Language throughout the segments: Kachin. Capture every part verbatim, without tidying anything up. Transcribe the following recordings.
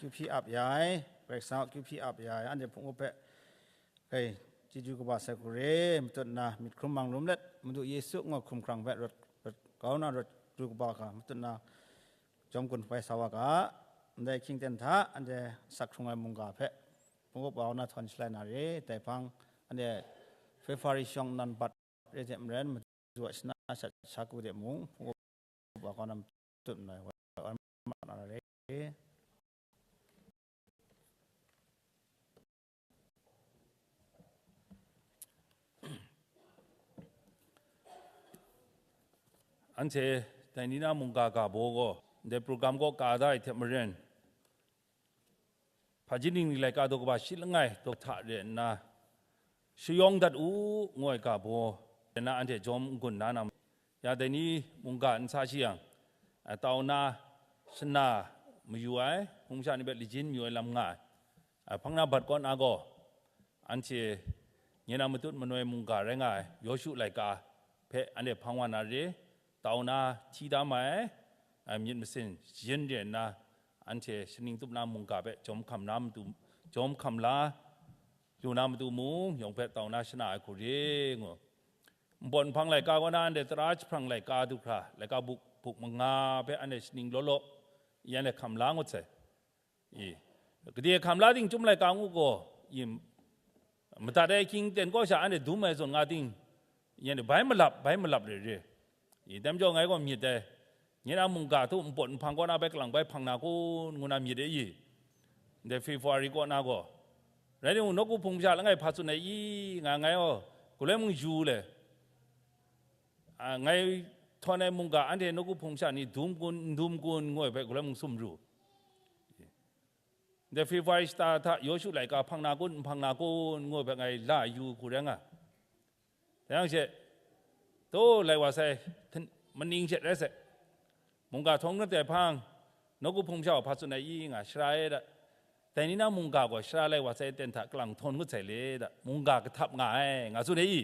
kyu hpyi ap ya ai, Karai Kasang a kyu hpyi ap ya ai, anhte hpung up hpe, kai, chyeju kaba sai hku re, matut nna, myit hkrum mang lum let, Madu Yesu ngu hkrum hkrang hpe rawt, rawt kau na rawt du kaba hkra, matut nna, jawm gun hpai sa wa ga, ndai hkying ten hta, anhte asak hkrung ai mungga hpe, hpung up wa na htawn shalai na re, dai hpang, anhte February shawng nan bat re hte maren, madu a shana shat sha ku de mung, hpung up wa kau na matut nna, wa ma na re. Anhte dai ni na mungga ga baw gaw, ndai program kaw ka da ai hte maren, hpaji ningli laika daw kaba shi langai daw hta re nna, shayawng dat u, ngu ai ga baw, re nna anhte jawm n-gun na na, ya dai ni mungga n sa shi yang, a, tau na shana mayu ai, hpung masha ni hpe lajin mayu ai lam nga ai. A, hpang na bat kaw na gaw, anhte nye na matut manoi mungga rai nga ai, Yawshu laika hpe anhte hpang wa na re, tau na hti da mai ai, a, myit masin shayin re nna, anhte shaning tup na mungga hpe jawm hkam na matu, jawm hkam la lu na matu mung, yawng hpe tau na shana ai hku re ngu. Npawt nhpang laika kaw na anhte tara jahprang laika du hkra, laika buk, buk manga hpe anhte shaning law law, ya anhte hkam la ngut sai. I, gade hkam la ting chyum laika ngu gaw, i, madat ai hkying ten kaw sha anhte dum ai zawn nga ting, ya anhte bai malap, bai malap re re. I, dai majaw ngai gaw myit dai, nye na mungga htu npawt nhpang kaw na bai kalang bai hpang na kun, ngu na myit e i, ndai February kaw na gaw. Rai timung, nawku hpung masha langai hpa tsun ai i, nga ngai aw, galoi mung yu le, a, ngai htawn ai mungga anhte nawku hpung masha ni dum kun, n dum kun, ngu ai hpe galoi mung sumru. Ndai February shata hta Yawshu laika hpang na kun, n hpang na kun, ngu ai hpe ngai la yu hku rai nga. Dai yang she, taw lai wa sai, hten-, maning she rai sai. Mungga htawn ngut ai hpang, nawku hpung masha wa hpa tsun ai i nga, shara e da. Dai ni na mungga gaw shara lai wa sai ten hta kalang htawn ngut sai le da, mungga kahtap nga ai, nga tsun ai i.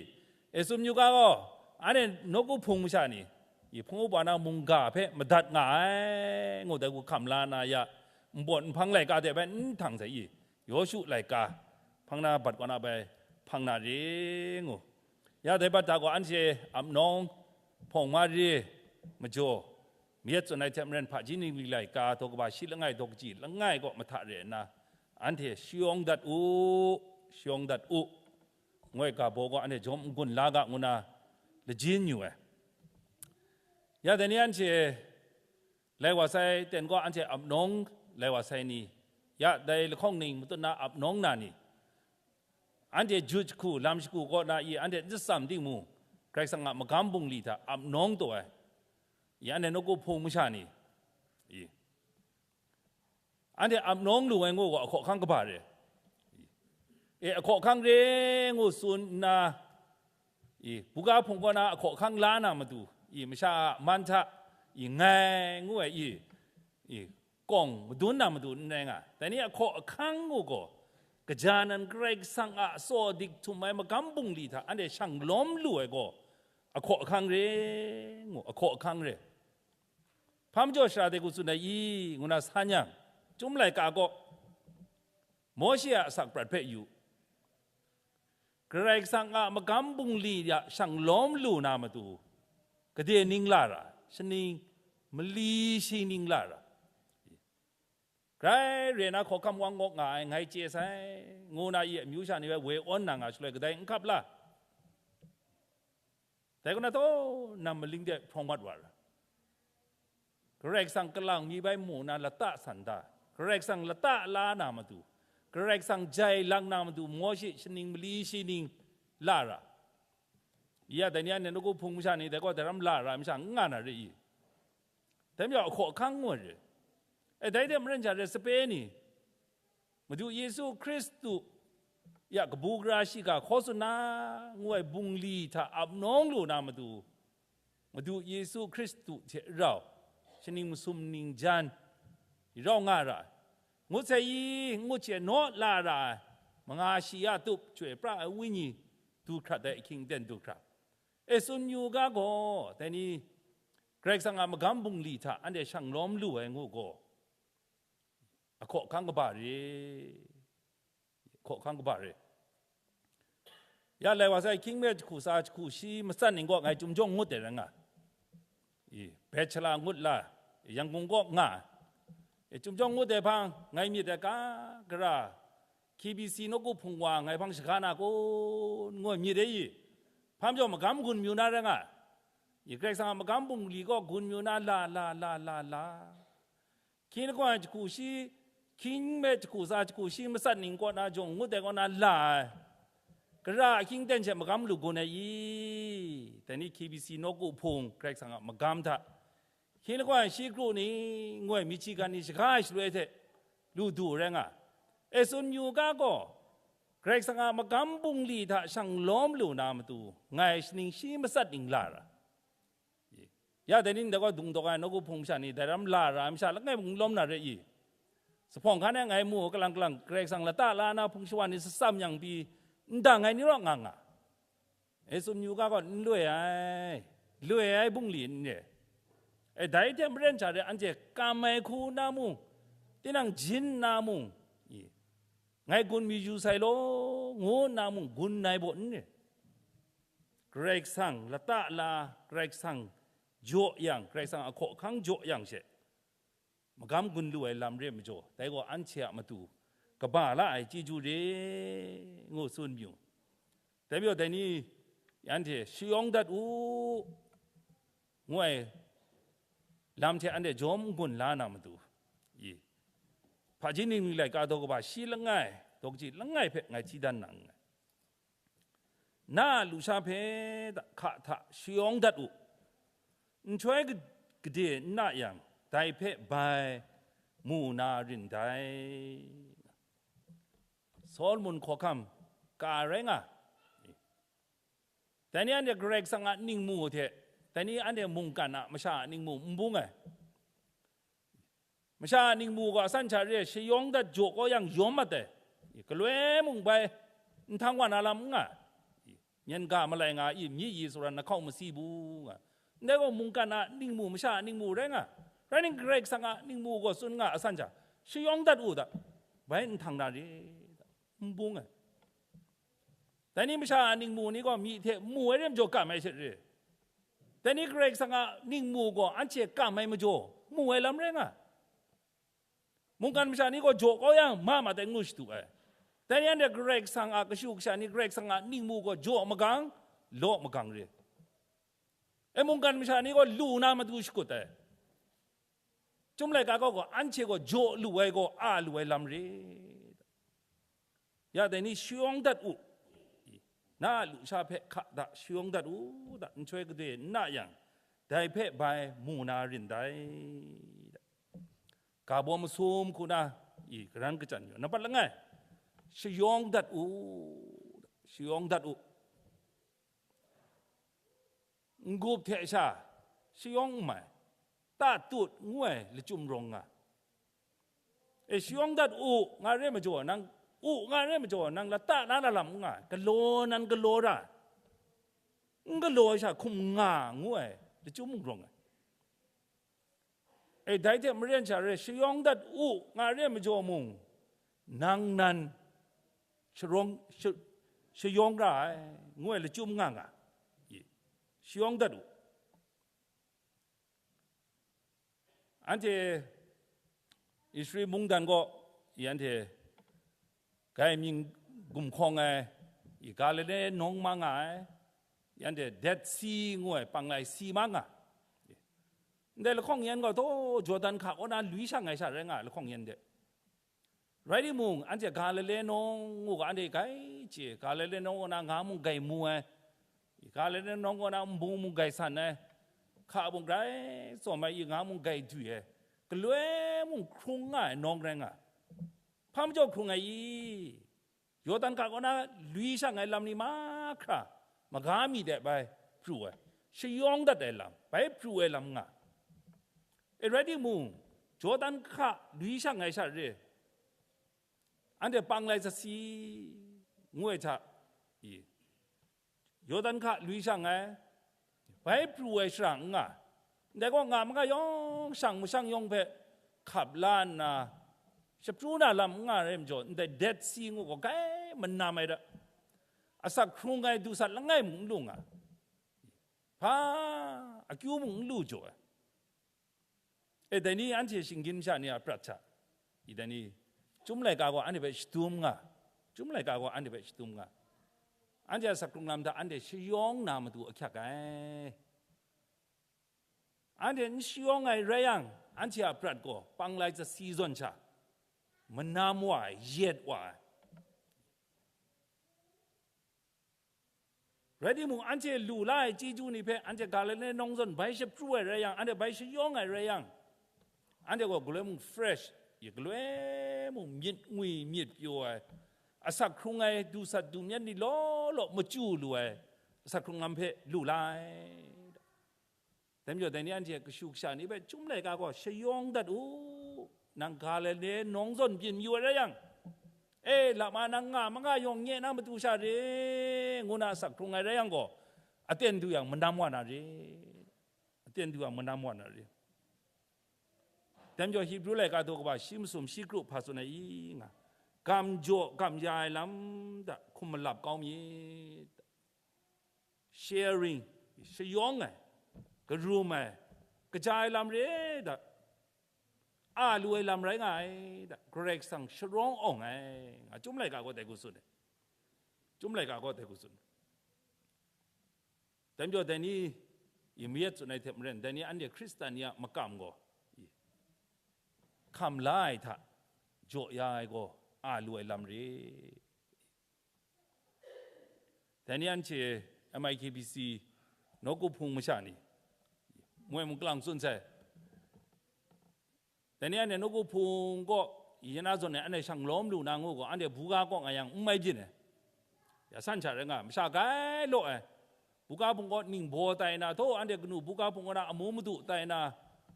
E tsun yu ga gaw, anhte nawku hpung masha ni, i hpung upa na mungga hpe madat nga ai, ngu dai hku hkam la na ya, npawt nhpang laika de bai n htang sai i, Yawshu laika, hpang na bat kaw na bai hpang na re ngu. Ya dai bat da gaw anhte ap nawng, hpawng ma re, majaw, mayat tsun ai hte maren hpaji ningli laika daw kaba shi langai daw kaji langai kaw mahta re nna, anhte shayawng dat u, shayawng dat u, ngu ai ga baw gaw anhte jawm n-gun la ga ngu na lajin yu ai. Ya dai ni anhte lai wa sai ten gaw anhte ap nawng lai wa sai ni, ya dai lahkawng ning matut na ap nawng na ni, anhte jut jahku, lam shagu kaw na i anhte n tsam timung, Karai Kasang a magam bungli hta ap nawng taw ai, i anhte nawku hpung masha ni, i, anhte ap nawng lu ai ngu gaw ahkaw ahkang kaba re. E, ahkaw ahkang re ngu tsun nna, i, buga hpung kaw na ahkaw ahkang la na matu, i, masha a man hta, i, ngai ngu ai, i, i, kawng madun na matu n rai nga. Dai ni ahkaw ahkang ngu gaw, kaja nan Karai Kasang a tsaw dik htum ai magam bungli hta anhte shang lawm lu ai gaw, ahkaw ahkang re ngu, ahkaw ahkang re. Hpa majaw shara de ku tsun ai i, ngu na san yang, Chyum laika gaw, Mawshe a asak prat hpe yu, Karai Kasang a magam bungli ya shang lawm lu na matu, gade ning la ra, shaning mali shi ning la ra, grai re na hkawhkam wang ngawk nga ai, ngai chye sai, ngu na i amyu sha ni hpe woi awn na nga shaloi, kadai n hkap la. Dai kaw na taw, nam maling de hprawng mat wa ra. Karai Kasang kalang mi bai mu na lata san da, Karai Kasang lata la na matu, Karai Kasang jai lang na matu, Mawshe shaning mali shi ning la ra. Ya, dai ni anhte nawku hpung masha ni, dai gaw dai ram la ra ai masha n nga na re i? Dai majaw ahkaw ahkang ngu ai re. E, dai hte maren sha re, sape ni, Madu Yesu Hkristu ya kabu gara shiga hkaw tsun na ngu ai bungli hta ap nawng lu na matu, Madu Yesu Hkristu hte rau shaning masum ning jan rau nga ra ai, ngut sai i, ngut she naw la ra ai, manga shi ya tup chyoi pra ai wenyi du hkrat ai ahkying ten du hkra. E, tsun yu ga gaw, dai ni Karai Kasang a magam bungli hta anhte shang lawm lu ai ngu gaw, Ahkaw ahkang kaba re. Hkaw hkang kaba re. Ya lai wa sai, hkying me jahku tsa jahku shi matsat ning kaw ngai chyum jawng ngut ai rai nga. I, bachelor ngut la, Yangon kaw nga. E, chyum jawng ngut ai hpang, ngai myit ai ka, gara, K B C nawku hpung wa ngai hpang shaga na kun, ngu ai myit ai i. Hpa majaw magam gun mayu na rai nga. I, Karai Kasang a magam bungli kaw gun mayu na la, la, la, la, la. Hkying lagawn jahku shi, hkying me jahku tsa jahku shi matsat ning kaw na jawng ngut ai kaw na la ai. Gara ahkying ten she magam lu gun ai i? Dai ni K B C nawku hpung Karai Kasang a magam hta, hkying lagawn shi kru ni, ngu ai Michigan ni shaga ai shaloi hte lu du rai nga. E tsun yu ga gaw, Karai Kasang a magam bungli hta shang lawm lu na matu, ngai shaning shi matsat ning la ra. Ya, dai ni ndai gaw dung dawk ai nawku hpung masha ni, dai ram la ra ai masha langai mung n lawm na re i? Zuphpawng hkan e ngai mu, kalang kalang, Karai Kasang lata la na hpung shawa ni shatsam yang pyi, n dang ai ni raw nga nga. E tsun yu ga gaw n loi ai, loi ai bungli n re. E dai hte maren sha re, anhte kam ai hku nna mung, tinang jin nna mung, i, ngai gun mi yu sai law, ngu nna mung gun ai baw n re. Karai Kasang lata la, Karai Kasang jaw yang, Karai Kasang a hkaw hkang jaw yang she, magam gun lu ai lam re majaw, dai gaw anhte a matu kaba la ai chyeju re, ngu tsun mayu. Dai majaw, dai ni anhte shayawng dat u, ngu ai lam hte anhte jawm n gun la na matu, i, hpaji ningli laika daw kaba shi langai, daw kaji langai hpe ngai hti dan na nngai. Na a lusha hpe hka hta shayawng dat u, nhtoi gade n na yang, dai hpe bai mu na rin dai. Solomon hkawhkam ka rai nga. Dai ni anhte Karai Kasang a ningmu hte, dai ni anhte mungkan a masha a ningmu n bung ai. Masha a ningmu gaw asan hta re ai, shayawng dat jaw kau yang yawm mat ai. Galoi mung bai nhtang wa na lam n nga. Myen ga malai nga i, myi yi saran lahkau masi bu nga. Ndai gaw mungkan a ningmu, masha a ningmu rai nga. Rai ning, Karai Kasang a ningmu gaw tsun nga asan hta, shayawng dat u da, bai nhtang na re, n bung ai. Dai ni masha a ningmu ni gaw myi hte mu ai re majaw kam ai she re. Dai ni Karai Kasang a ningmu gaw anhte kam ai majaw mu ai lam rai nga. Mungkan masha ni gaw jaw kau yang, ma ma tai ngu shadu ai. Dai ni anhte Karai Kasang a kashu kasha ni, Karai Kasang a ningmu gaw jaw magang, law magang re. E, mungkan masha ni gaw lu na matu shakut ai. Chyum laika gaw, gaw anhte gaw jaw lu ai gaw, a lu ai lam re. Ya dai ni shayawng dat u, na a lusha hpe hka da shayawng dat u da, nhtoi gade n na yang, dai hpe bai mu na rin dai. Ga baw masum hku na i karan kachyan yu, nampat langai, shayawng dat u, shayawng dat u. N-gup hte sha shayawng n mai, ta tut ngu ai lachyum rawng nga. E, shayawng dat u nga re majaw, nang u nga re majaw, nang lata na lalam n nga ai, galaw nan galaw ra ai, n galaw ai sha hkum nga ngu ai lachyum mung rawng ai. E, dai hte maren sha re, shayawng dat u nga re majaw mung, nang nan sharawng, sha-, shayawng ra ai, ngu ai lachyum nga nga. Shayawng dat u. Anhte Israel mungdan gaw, i anhte Gai mying gumhkawng ai, i Galile nawng ma nga ai, anhte Dead Sea ngu ai panglai si ma nga. Ndai lahkawng yan gaw taw Jordan hka kaw na lui shang ai sha rai nga ai lahkawng yan de. Rai timung, anhte Galile nawng ngu ga, anhte gai chye, Galile nawng kaw na nga mung gai mu ai, i Galile nawng kaw na nbung mung gai san ai, hka bung grai tsawm ai, i nga mung gai dwi ai, galoi mung hkrung nga ai nawng rai nga ai. Hpa majaw hkrung ai i? Yawdan ga kaw na lui shang ai lam ni mahkra, maga mi de bai pru ai, shayawng dat ai lam, bai pru ai lam nga. E rai timung, Yawdan hka lui shang ai sha re, anhte panglai sasi ngu ai hta, i, Yawdan hka lui shang ai, bai pru ai shara n nga. Ndai gaw nga maga yawng shang mashang yawng hpe hkap la nna, Shapru na lam n nga rai majaw, ndai Dead Sea ngu gaw grai manam ai da, asak hkrung ai dusat langai mung n lu nga, hpa akyu mung n lu jaw ai. E, dai ni anhte shinggyim masha ni a prat hta, i dai ni, Chyum laika gaw anhte hpe shadum nga, Chyum laika gaw anhte hpe shadum nga, anhte a asak hkrung lam hta anhte shayawng na matu ahkyak ai. Anhte n shayawng ai rai yang, anhte a prat gaw panglai zasi zawn sha, manam wa ai, yet wa ai. Rai timung, anhte lu la ai chyeju ni hpe anhte Galile nawng zawn bai shapru ai rai yang, anhte bai shayawng ai rai yang, anhte gaw galoi mung fresh, ya galoi mung myit ngwi myit pyaw ai, asak hkrung ai dusat dumyet ni law law machyu lu ai asak hkrung lam hpe lu la ai. Dai majaw, dai ni anhte kashu kasha ni hpe Chyum laika gaw shayawng dat u, nang Galile nawng zawn byin mayu ai rai yang, e, lama nang nga ma nga yawng nye na matu sha re, ngu na asak hkrung ai rai yang gaw, aten du yang manam wa na re, aten du yang manam wa na re. Dai majaw, Hibru laika daw kaba shi masum shi kru hpa tsun ai i nga, gam jaw gam ya ai lam hta hkum malap kau myit. Sharing, shayawng ai, karum ai, kaja ai lam re ai da, a lu ai lam rai nga ai da, Karai Kasang sharawng awng ai, nga Chyum laika gaw dai hku tsun ai. Chyum laika gaw dai hku tsun ai. Dai majaw, dai ni, i mayat tsun ai hte maren, dai ni anhte Hkristan ni a makam gaw, i, hkam la ai hta jaw ya ai gaw, a lu ai lam re. Dai ni anhte M I K B C nawku hpung masha ni, moi mung kalang tsun sai. Dai ni anhte nawku hpung kaw, yi na zawn ai, anhte shang lawm lu na ngu gaw, anhte buga kaw nga yang n mai byin ai. Ya san sha rai nga, masha gai law ai. Buga hpung kaw ningbaw tai na, htaw anhte kanu buga hpung kaw na amu madu tai na,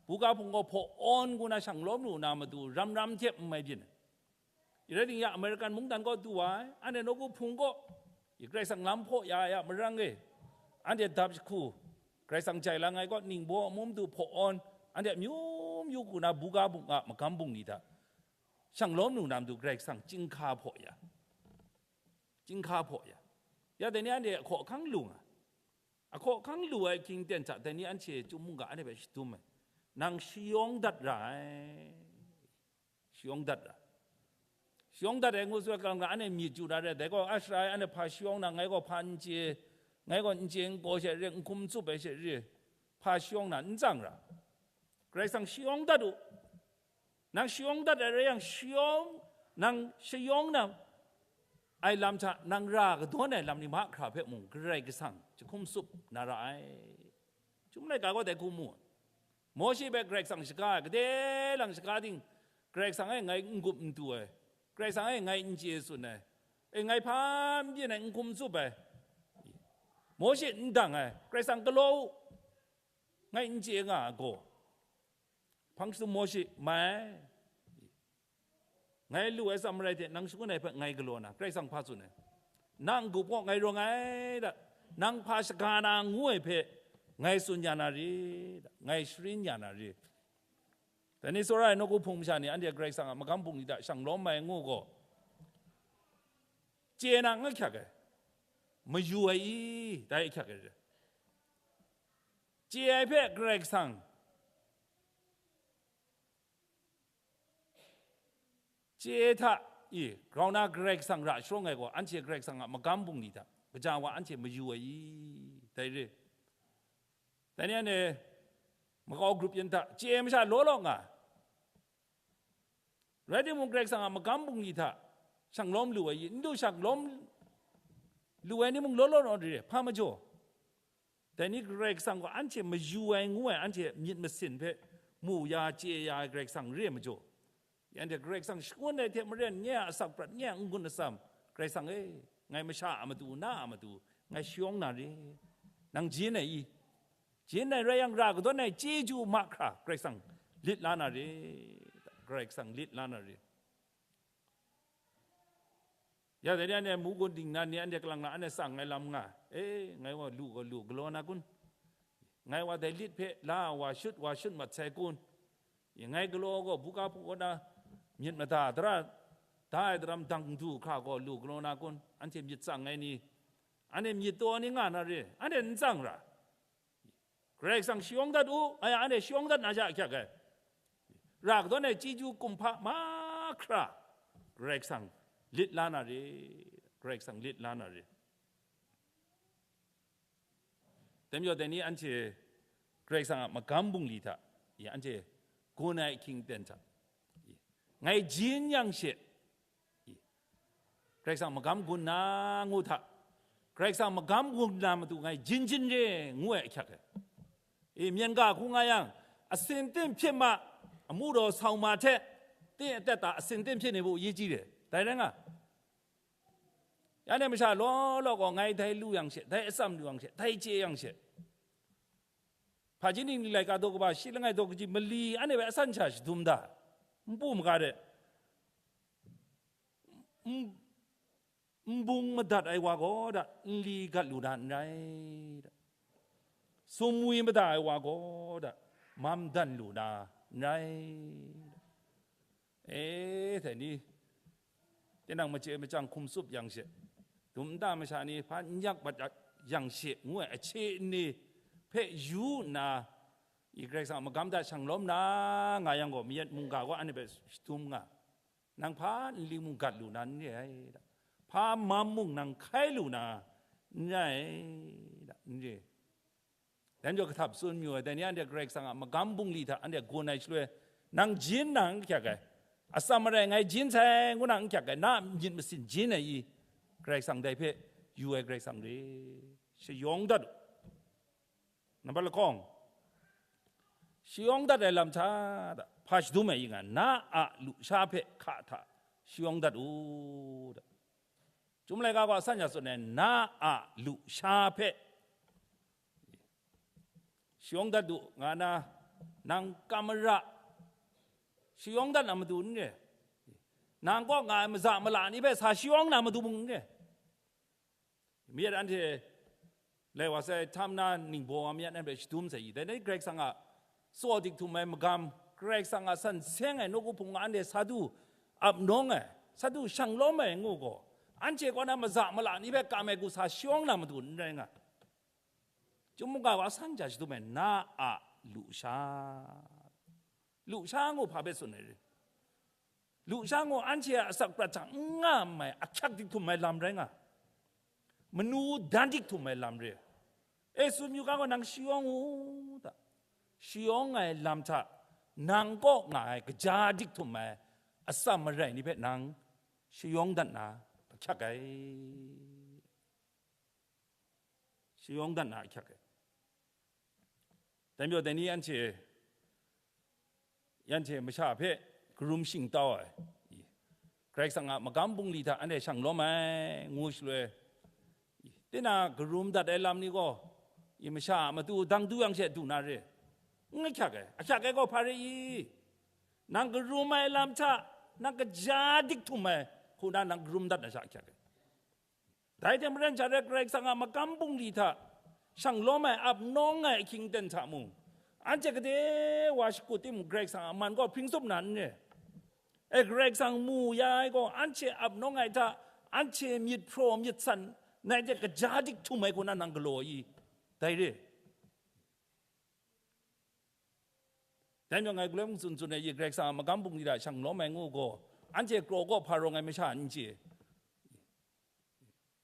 buga hpung kaw hpaw awn ngu na shang lawm lu na matu, ram ram hte n mai byin ai. I rai ting ya, American mungdan kaw du wa ai, anhte nawku hpung kaw, i Karai Kasang lam hpaw ya ai a marang e, anhte dap jahku, Karai Kasang jai lang ai kaw, ningbaw amu madu hpaw awn, anhte amyu myu hku na buga bung a magam bungli hta, shang lawm lu na matu Karai Kasang chyinghka hpaw ya, chyinghka hpaw ya. Ya, dai ni anhte ahkaw ahkang lu nga, ahkaw ahkang lu ai hkying ten hta, dai ni anhte Chyum mungga anhte hpe shadum ai, nang shayawng dat ra ai. Shayawng dat ra. Shayawng dat ai ngu sut ai kalang, anhte myit chyu na re, dai gaw a shara ai, anhte hpa shayawng na, ngai gaw hpa n chye, ngai gaw n chye n gaw she re, n hkum n tsup ai she re, hpa shayawng na, n tsang ra. Karai Kasang shayawng dat u. Nang shayawng dat ai rai yang, shayawng, nang shayawng na ai lam hta, nang ra kadawn ai lam ni mahkra hpe mung, Karai Kasang jahkum tsup na ra ai. Chyum laika gaw dai hku mu. Mawshe hpe Karai Kasang shaga ai, gade lang shaga ting, Karai Kasang e ngai n-gup n-du ai, Karai Kasang e ngai n chye tsun ai, e, ngai hpa n byin ai, n hkum n tsup ai, Mawshe n dang ai, Karai Kasang galaw u, ngai n chye nga ai gaw, hpang jahtum Mawshe mai ai. Ngai lu ai tsa marai hte nang shangun ai hpe ngai galaw na, Karai Kasang hpa tsun ai? Nang n-gup gaw ngai rawng ai da, nang hpa shaga na ngu ai hpe ngai tsun ya na re da, ngai sharin ya na re. Dai ni tsawra ai nawku hpung masha ni, anhte Karai Kasang a magam bungli hta shang lawm ai ngu gaw, chye na n ahkyak ai, mayu ai i, dai ahkyak ai re. Chye ai hpe Karai Kasang chye hta i, grau na Karai Kasang ra sharawng ai gaw, anhte Karai Kasang a magam bungli hta kaja wa anhte mayu ai i, dai re. Dai ni anhte makau grup yin hta chye ai masha law law nga, rai timung, Karai Kasang a magam bungli hta shang lawm lu ai i, n lu shang lawm lu ai ni mung law law naw re, hpa majaw? Dai ni Karai Kasang gaw anhte mayu ai ngu ai, anhte myit masin hpe mu ya, chye ya ai Karai Kasang re ai majaw, anhte Karai Kasang shangun ai hte maren, nye a asak prat, nye a n-gun atsam, Karai Kasang e, ngai masha a matu, na a matu, ngai shayawng na re, nang jin ai i? Jin ai rai yang, ra kadawn ai chyeju mahkra Karai Kasang lit la na re, Karai Kasang lit la na re. Ya, dai ni anhte mugun dingnan ni anhte kalang na anhte tsang ai lam nga, e, ngai wa lu gaw lu galaw na kun? Ngai wa dai lit hpe la wa shut, wa shut mat sai kun? Ngai galaw gaw, buga hpung kaw na Myit mada dara da ai daram dang du hkra gaw lu galaw na kun? Anhte myit tsang ai ni, anhte myit taw ni nga na re, anhte n tsang ra. Karai Kasang shayawng dat u, aya anhte shayawng dat na sha ahkyak ai. Ra kadawn ai chyeju kumhpa mahkra Karai Kasang lit la na re, Karai Kasang lit la na re. Dai majaw, dai ni anhte Karai Kasang a magam bungli hta, i, anhte gun ai ahkying aten hta, i, ngai jin yang she, i, Karai Kasang magam gun na ngu hta, Karai Kasang magam gun na matu ngai jin jin re ngu ai ahkyak ai. I, myen ga hku nga yang, asin tim hpyi ma, amu daw sau ma hte, ting atet ta asin tim hpyi ni bu ye ji re. Dai rai nga. Ya ne masha law law gaw ngai dai lu yang she, dai atsam lu yang she, dai chye yang she, hpaji ning laika daw kaba shi langai daw kaji mali anhte hpe asan sha shadum da, npu maga de, n-, nbung madat ai wa gaw da, nli gat lu na n rai da, sumwi mada ai wa gaw da, mam dan lu na n rai da. E, dai ni, tinang machye machyang hkum tsup yang she, dum nta masha ni hpa n yak bat yang she, ngu ai ahkye ni hpe yu nna, i Karai Kasang a magam hta shang lawm na nga yang gaw, mayat mungga gaw anhte hpe shadum nga, nang hpa nli mung gat lu na n re ai da, hpa mam mung nang hkai lu na n rai ai da, n re. Dai majaw kahtap tsun mayu ai, dai ni anhte Karai Kasang a magam bungli hta anhte gun ai shaloi, nang jin na n hkyak ai, atsam marai ngai jin sai ngu na n hkyak ai, na a myit masin jin ai i, Karai Kasang dai hpe yu ai Karai Kasang re, shayawng dat u. Nambat lahkawng, shayawng dat ai lam hta hpa shadum ai i nga, na a lusha hpe hka hta shayawng dat u. Chyum laika gaw asan ya tsun ai, na a lusha hpe shayawng dat u nga na, nang kamara shayawng dat na matu n re, nang kaw nga ai maza mala ni hpe sa shayawng na matu mung n re. Mayat anhte lai wa sai htam na ningbaw wa mayat anhte shadum sai i, dai ni Karai Kasang a tsaw dik htum ai magam, Karai Kasang a san seng ai nawku hpung anhte sa du ap nawng ai, sa du shang lawm ai ngu gaw, anhte kaw na maza mala ni hpe kam ai hku sa shayawng na matu n rai nga. Chyum mungga wa asan ja shadum ai, na a lusha. Lusha ngu hpa hpe tsun ai re? Lusha ngu anhte a asak prat hta n nga mai ahkyak dik htum ai lam rai nga, manu dan dik htum ai lam re. E, tsun yu ga gaw, nang shayawng u ta, shayawng ai lam hta nang kaw nga ai kaja dik htum ai atsam marai ni hpe nang shayawng dat na ahkyak ai. Shayawng dat na ahkyak ai. Dai majaw, dai ni anhte, anhte masha hpe karum shingtau ai, Karai Kasang a magam bungli hta anhte shang lawm ai, ngu shaloi, tinang karum dat ai lam ni gaw, i, masha a matu dang du yang she du na re, n ahkyak ai. Ahkyak ai gaw hpa re i? Nang karum ai lam hta nang kaja dik htum ai hku na nang karum dat na sha ahkyak ai. Dai hte maren, sha re Karai Kasang a magam bungli hta shang lawm ai ap nawng ai ahkying ten hta mung, anhte gade wa shakut timung, Karai Kasang a man gaw hpring tsup na n re. E, Karai Kasang mu ya ai gaw, anhte ap nawng ai hta, anhte myit hpraw myit san, nai hte kaja dik htum ai hku na nang galaw i? Dai re. Dai majaw ngai galoi mung tsun tsun ai, i, Karai Kasang a magam bungli hta shang lawm ai ngu gaw, anhte kraw kaw hpa rawng ai masha n chye.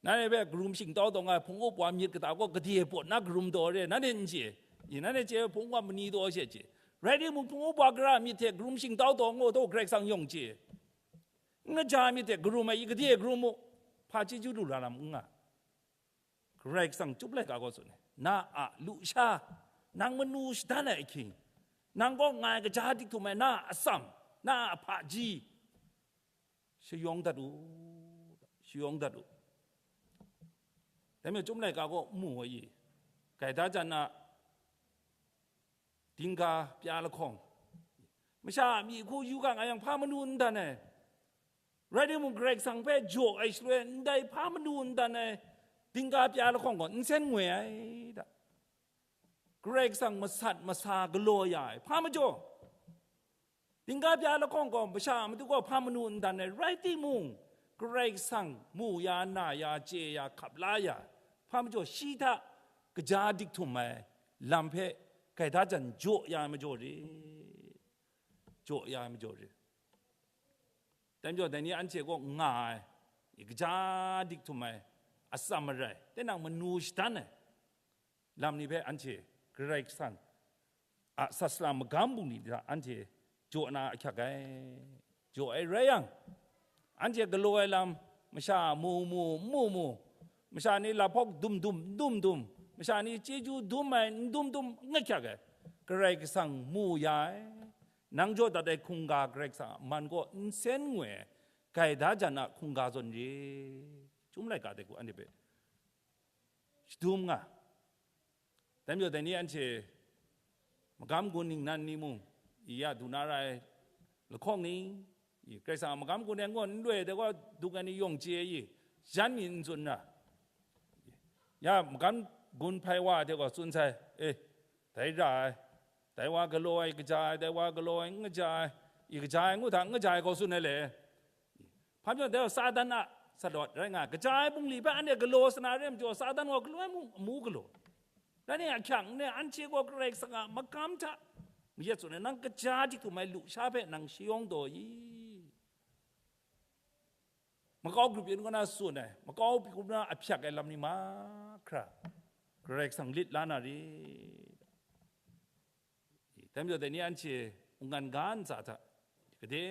Nanhte hpe karum shingtau taw nga ai hpung up wa myit kata gaw gade pawt na karum taw re, nanhte n chye. I, nanhte chye hpung up wa mani taw she chye. Rai timung, hpung up wa gara myit hte karum shingtau taw ngu taw Karai Kasang yawng chye. N kaja myit hte karum ai i, gade karum mu, hpa chyeju lu la lam n nga. Karai Kasang Chyum laika gaw tsun ai, na a lusha, nang manu shadan ai ahkying, nang kaw nga ai kaja dik htum ai na a atsam, na a hpaji, shayawng dat u, shayawng dat u. Dai majaw Chyum laika gaw n mu ai i, gaida jan a dingga pya lahkawng, masha a myi hku yu ga nga yang, hpa manu n dan ai. Rai timung, Karai Kasang hpe jaw ai shaloi, ndai hpa manu n dan ai dingga pya lahkawng gaw nsen ngoi ai da. Karai Kasang masat masa galaw ya ai hpa majaw, Htingga bya lahkawng gaw masha a matu gaw hpa manu n dan ai rai timung, Karai Kasang mu ya, na ya, chye ya, hkap la ya, hpa majaw shi hta kaja dik htum ai lam hpe gaida jan jaw ya ai majaw re, jaw ya ai majaw re. Dai majaw, dai ni anhte kaw nga ai, i kaja dik htum ai, atsam marai, tinang manu shadan ai lam ni hpe anhte Karai Kasang a sat sara magam bungli hta anhte jaw na ahkyak ai. Jaw ai rai yang, anhte galaw ai lam, masha mu mu, n mu mu, masha ni laphawk dum dum, n dum dum, masha ni chyeju dum ai, n dum dum, n ahkyak ai. Karai Kasang mu ya ai. Nang jaw dat ai hkungga Karai Kasang a man kaw nsen ngoi ai, gaida jan a hkungga zawn re. Chyum laika de ku anhte hpe shadum nga. Dai majaw, dai ni anhte magam gun ningnan ni mung, i ya du na ra ai lahkawng ni, i Karai Kasang a magam gun e n gaw n loi ai de gaw, duk ai ni yawng chye ai i, jan mi n tsun ra. Ya magam gun hpai wa ai de gaw tsun sai, e, dai ra ai, dai wa galaw ai kaja ai, dai wa galaw ai n kaja ai, i kaja ai ngu hta n kaja ai gaw tsun ai le. Hpa majaw, dai gaw Satan a salawt rai nga ai. Kaja ai bungli hpe anhte galaw sa na re ai majaw, Satan gaw galaw ai mu, amu galaw. Rai nna ahkyang n rai, anhte gaw Karai Kasang a magam hta mayat tsun ai, nang kaja dik htum ai lusha hpe nang shayawng taw i? Makau grup yin kaw na tsun ai, makau grup na ahpyak ai lam ni mahkra Karai Kasang lit la na re. Dai majaw, dai ni anhte mungkan ga ntsa hta gade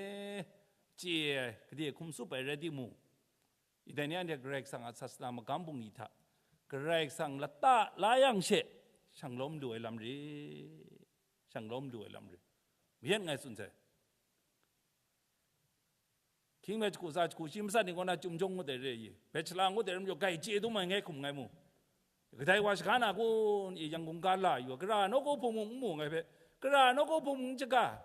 chye ai, gade hkum tsup ai rai timung, i dai ni anhte Karai Kasang a sat sara magam bungli hta Karai Kasang lata la yang she, shang lawm lu ai lam re, shang lawm lu ai lam re, mayat ngai tsun sai. Hkying me jahku tsa jahku shi matsat ni kaw na chyum jawng ngut ai re i, bachelor ngut ai ram jaw, grai chye dum ai ngai hkum ngai mu. Kadai wa shaga na kun i, Yangon ga la yu, gara nawku hpung mung n mu ngai hpe, gara nawku hpung mung n chyaga.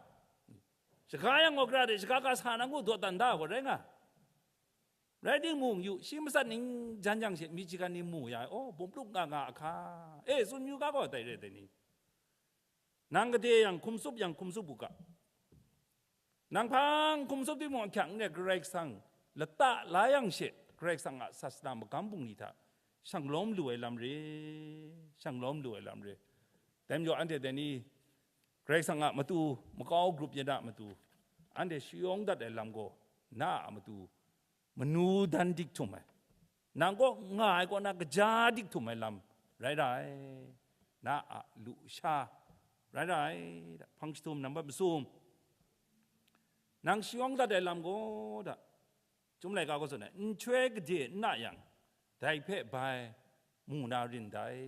Shaga yang gaw, gara de shaga ga sa na ngu dawdan da gaw rai nga. Rai timung, yu, shi matsat ning jan yang she, mi chyagan ni mu ya ai, oh, bum lup nga nga a hka, e, tsun yu ga gaw dai re ai ni. Nang gade yang hkum tsup yang hkum tsup u ga. Nang hpang hkum tsup timung ahkyang n rai, Karai Kasang lata la yang she, Karai Kasang a sat sara magam bungli hta shang lawm lu ai lam re, shang lawm lu ai lam re. Dai majaw, anhte dai ni Karai Kasang a matu, makau grup yin a matu, anhte shayawng dat ai lam gaw, na a matu manu dan dik htum ai, nang kaw nga ai kaw na kaja dik htum ai lam rai ra ai, na a lusha rai ra ai, hpang jahtum nambat masum, nang shayawng dat ai lam gaw da, Chyum laika gaw tsun ai, nhtoi gade n na yang, dai hpe bai mu na rin dai.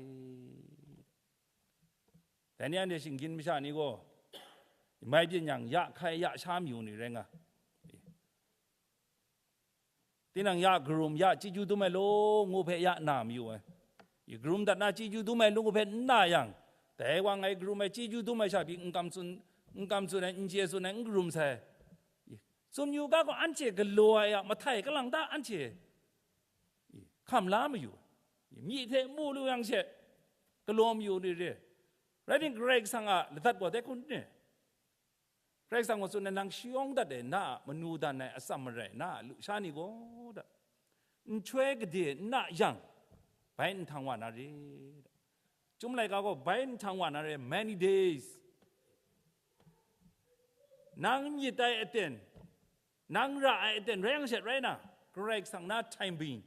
Dai ni anhte shinggyim masha ni gaw, mai byin yang ya hkai ya sha mayu ni rai nga. Tinang ya karum, ya chyeju dum ai law ngu hpe ya na mayu ai. I karum dat na chyeju dum ai law ngu hpe n na yang, dai wa ngai karum ai, chyeju dum ai sha pyi n kam tsun, n kam tsun ai, n chye tsun ai, n karum sai. Tsun yu ga gaw, anhte galaw ai a mahtai kalang ta anhte hkam la mayu, myi hte mu lu yang she galaw mayu ni re. Rai timung, Karai Kasang a ladat gaw dai hku n re. Karai Kasang gaw tsun ai, nang shayawng dat ai na a manu dan ai atsam marai na a lusha ni gaw da, nhtoi gade n na yang, bai nhtang wa na re. Chyum laika gaw bai nhtang wa na re, many days. Nang myit ai aten, nang ra ai aten rai yang she rai na, Karai Kasang na timing,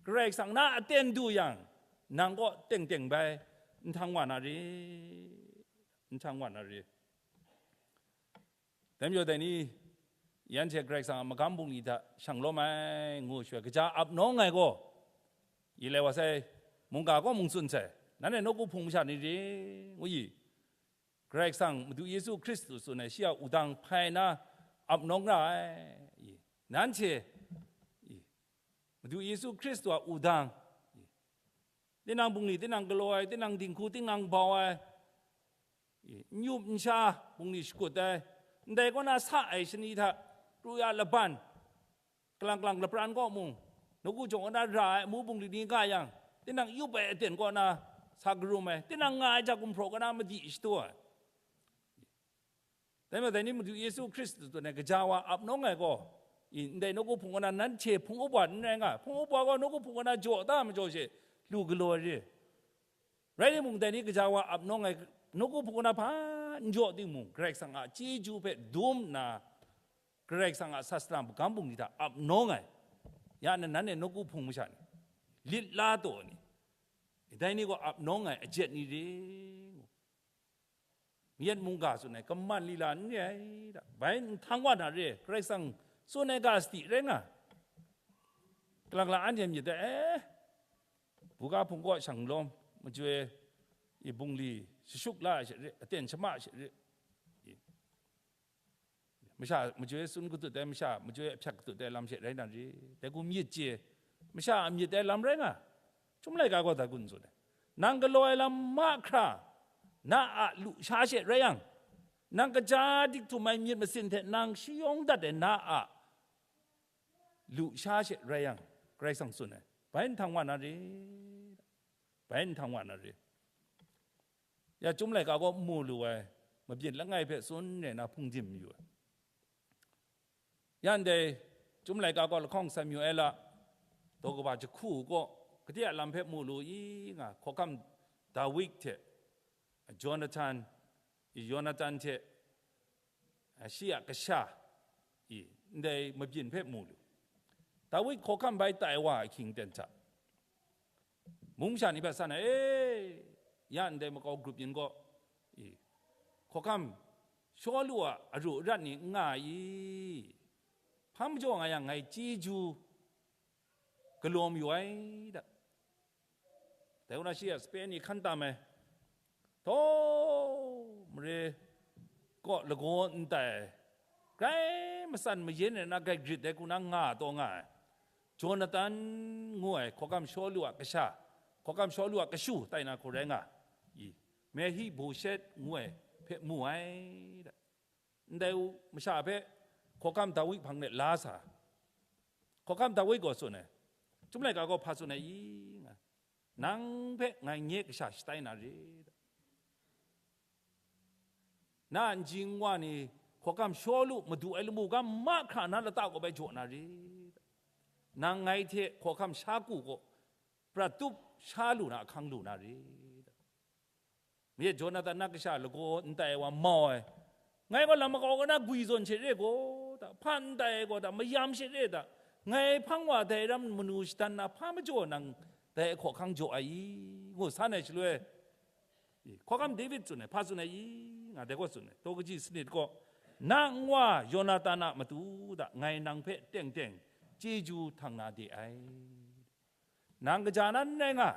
Karai Kasang na aten du yang, nang kaw teng teng bai nhtang wa na re, nhtang wa na re. Dai majaw dai ni, yan hte Karai Kasang a magam bungli hta shang lawm ai ngu shaloi, kaja ap nawng ai gaw, i lai wa sai, mungga kaw mung tsun sai, nanhte nawku hpung masha ni re, ngu i, Karai Kasang Madu Yesu Hkristu tsun ai shi a wudang hpai na ap nawng ra ai. I, nanhte, i, Madu Yesu Hkristu a wudang, i, tinang bungli, tinang galaw ai, tinang dinghku, tinang bau ai, i, n yup n sha bungli shakut ai, ndai kaw na sa ai shani hta, pru ya laban, kalang kalang lapran kaw mung, nawku jawng kaw na ra ai amu bungli ni nga yang, tinang yup ai aten kaw na sa karum ai, tinang nga ai ja gumhpraw kaw na madi shadu ai. Dai majaw, dai ni Madu Yesu Hkristu tsun ai gaja wa ap nawng ai gaw, i, ndai nawku hpung kaw na nanhte hpung up wa n rai nga, hpung up wa gaw nawku hpung kaw na jaw ta majaw she lu galaw ai re. Rai timung, dai ni gaja wa ap nawng ai, nawku hpung kaw na hpa n jaw timung, Karai Kasang a chyeju hpe dum nna, Karai Kasang a sasana magam bungli hta ap nawng ai, ya nan, nanhte nawku hpung masha ni, lit la taw ni, dai ni gaw ap nawng ai ajet ni re ngu. Mayat mungga tsun ai, kaman lila n re ai da. Bai nhtang wa na re, Karai Kasang tsun ai ga sadi rai nga. Kalang lang anhte myit dai, eh, buga hpung kaw shang lawm, majoi i bungli shashuk la ai she re, aten shama she re. Masha majoi tsun katut ai, masha majoi ahpyak katut ai lam she rai na re. Dai gaw myit chye, masha a myit ai lam rai nga. Chyum laika gaw dai gun tsun ai, nang galaw ai lam mahkra, na a lusha she rai yang, nang kaja dik htum ai myit masin hte nang shayawng dat ai na a lusha she rai yang, Karai Kasang tsun ai, bai nhtang wa na re, bai nhtang wa na re. Ya Chyum laika gaw mu lu ai, mabyin langai hpe tsun re na hpungdim mayu ai. Ya ndai Chyum laika gaw lahkawng Samuela daw kaba jahku kaw, kade a lam hpe mu lu i nga, hkawhkam Dawid hte Jonathan, Yonatan hte shi a kasha, i, ndai mabyin hpe mu lu. Dawid hkawhkam bai tai wa ahkying ten hta, mung masha ni hpe san ai, e, ya ndai makau grup yin gaw, i, hkawhkam Shawlu a aru arat ni n nga ai i? Hpa majaw nga yang, ngai chyeju galaw mayu ai da. Dai kaw na shi a sape ni hkan tam ai, htaw mare kaw lagaw n tai ai, grai matsan mayin ai na grai grit ai hku na nga taw nga ai, Jonatan ngu ai hkawhkam Shawlu a kasha, hkawhkam Shawlu a kashu tai na hku rai nga i, Mehi-boshet ngu ai hpe mu ai da. Ndai u masha hpe hkawhkam Dawid hpang de la sa, hkawhkam Dawid gaw tsun ai, Chyum laika gaw hpa tsun ai i nga, nang hpe ngai nye kasha shatai na re da. Na a nji nwa ni hkawhkam Shawlu madu ai lamu ga mahkra na lata kaw bai jaw na re da. Nang ngai hte hkawhkam sha ku kaw prat tup sha lu na ahkang lu na re da. Mayat Jonathan na kasha lagaw n tai ai wa mau ai, ngai gaw lam makau kaw na gwi zawn she re gaw da, hpa n tai ai gaw da, mayam she re da, ngai hpang wa dai ram manu shadan na hpa majaw nang dai hkawhkang jaw ai i? Ngu san ai shaloi, i, hkawhkam David tsun ai, hpa tsun ai i? Nga dai gaw tsun ai, daw kaji sanit gaw, na nwa Yonatan a matu da ngai nang hpe teng teng chyeju htang na de ai. Nang kaja na n rai nga,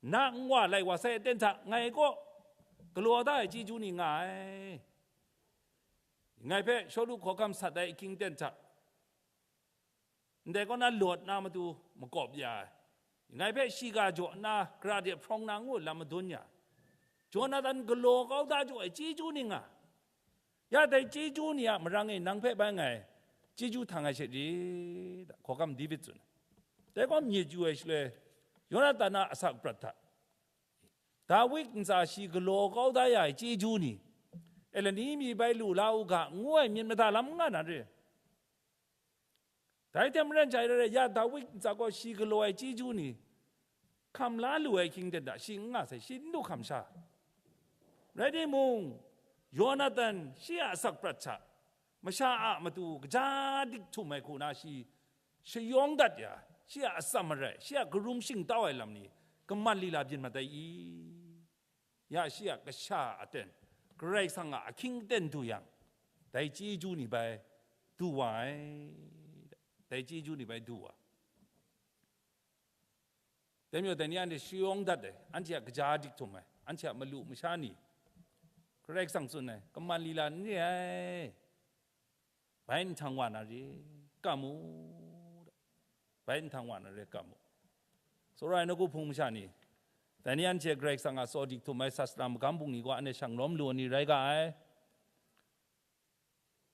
na nwa lai wa sai aten hta ngai kaw galaw da ai chyeju ni nga ai. Ngai hpe Shawlu hkawhkam sat ai ahkying ten hta, ndai kaw na lawt na matu makawp ya ai, ngai hpe shiga jaw nna gara de hprawng na ngu lam madun ya ai, Jonathan galaw kau da jaw ai chyeju ni nga. Ya dai chyeju ni a marang e nang hpe bai ngai chyeju htang ai she rit? Hkawhkam David tsun ai. Dai gaw myit yu ai shaloi, Yonatan a asak prat hta, Dawid ntsa shi galaw kau da ya ai chyeju ni, Eleni mi bai lu la u ga, ngu ai myit mada lam n nga na re. Dai hte maren jai rai rai, ya Dawid ntsa gaw shi galaw ai chyeju ni hkam la lu ai ahkying ten hta shi n nga sai, shi n du hkam sha. Rai timung, Yonatan shi a asak prat hta, masha a matu kaja dik htum ai hku na shi shayawng dat ya, shi a atsam marai, shi a karum shingtau ai lam ni kaman lila byin mat ai i? Ya shi a kasha a aten, Karai Kasang a ahkying aten du yang, dai chyeju ni bai du wa ai, dai chyeju ni bai du wa. Dai majaw dai ni anhte shayawng dat ai, anhte a kaja dik htum ai, anhte a malu masha ni, Karai Kasang tsun ai, kaman lila n re ai. Bai nhtang wa na re, kam u, bai nhtang wa na re, kam u. Tsawra ai nawku hpung masha ni, dai ni anhte Karai Kasang a tsaw dik htum ai sasana magam bungli gaw anhte shang lawm lu ai ni rai ga ai.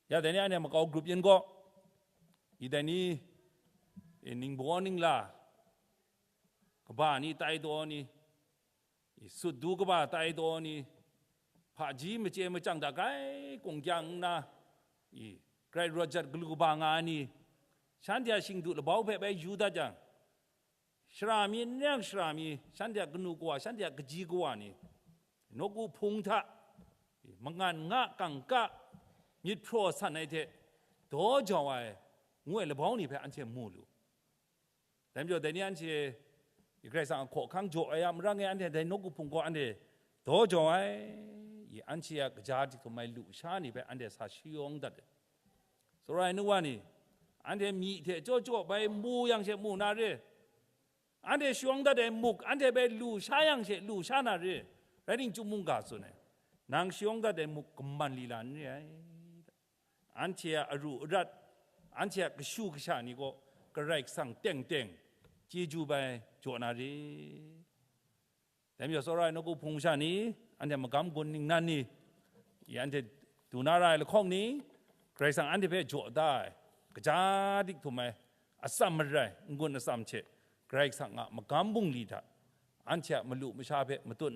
Ya dai ni anhte makau grup yin gaw, i dai ni, i ningbaw ningla kaba ni tai taw ni, i sut du kaba tai taw ni, hpaji machye machyang da grai kungkyang nna, i, grai rawt jat galu kaba nga ai ni, shanhte a shingdu labau hpe bai yu dat jang, shara mi, n rai yang shara mi, shanhte a kanu kawa, shanhte a kaji kawa ni, nawku hpung hta, i, mangan nga kangka, myit hpraw san ai hte, daw jau ai, ngu ai labau ni hpe anhte mu lu. Dai majaw, dai ni anhte, i, Karai Kasang a hkawhkang jaw ai a marang e, anhte dai nawku hpung gaw anhte daw jau ai, i, anhte a kaja hte hkrum ai lusha ni hpe anhte sa shayawng dat ai. Sara ai nu wa ni, anhte myi hte chyaw chyaw bai mu yang she mu na re, anhte shayawng dat ai muk anhte bai lusha yang she lusha na re, rai timung, chyum mungga tsun ai, nang shayawng dat ai muk kaman lila n re ai. Anhte a aru arat, anhte a kashu kasha ni gaw Karai Kasang teng teng chyeju bai jaw na re. Dai majaw, tsawra ai nawku hpung masha ni, anhte a magam gun ningnan ni, i, anhte du na ra ai lahkawng ni, Karai Kasang anhte hpe jaw da ai, kaja dik htum ai, atsam marai n-gun atsam hte, Karai Kasang a magam bungli hta, anhte a malu masha hpe matut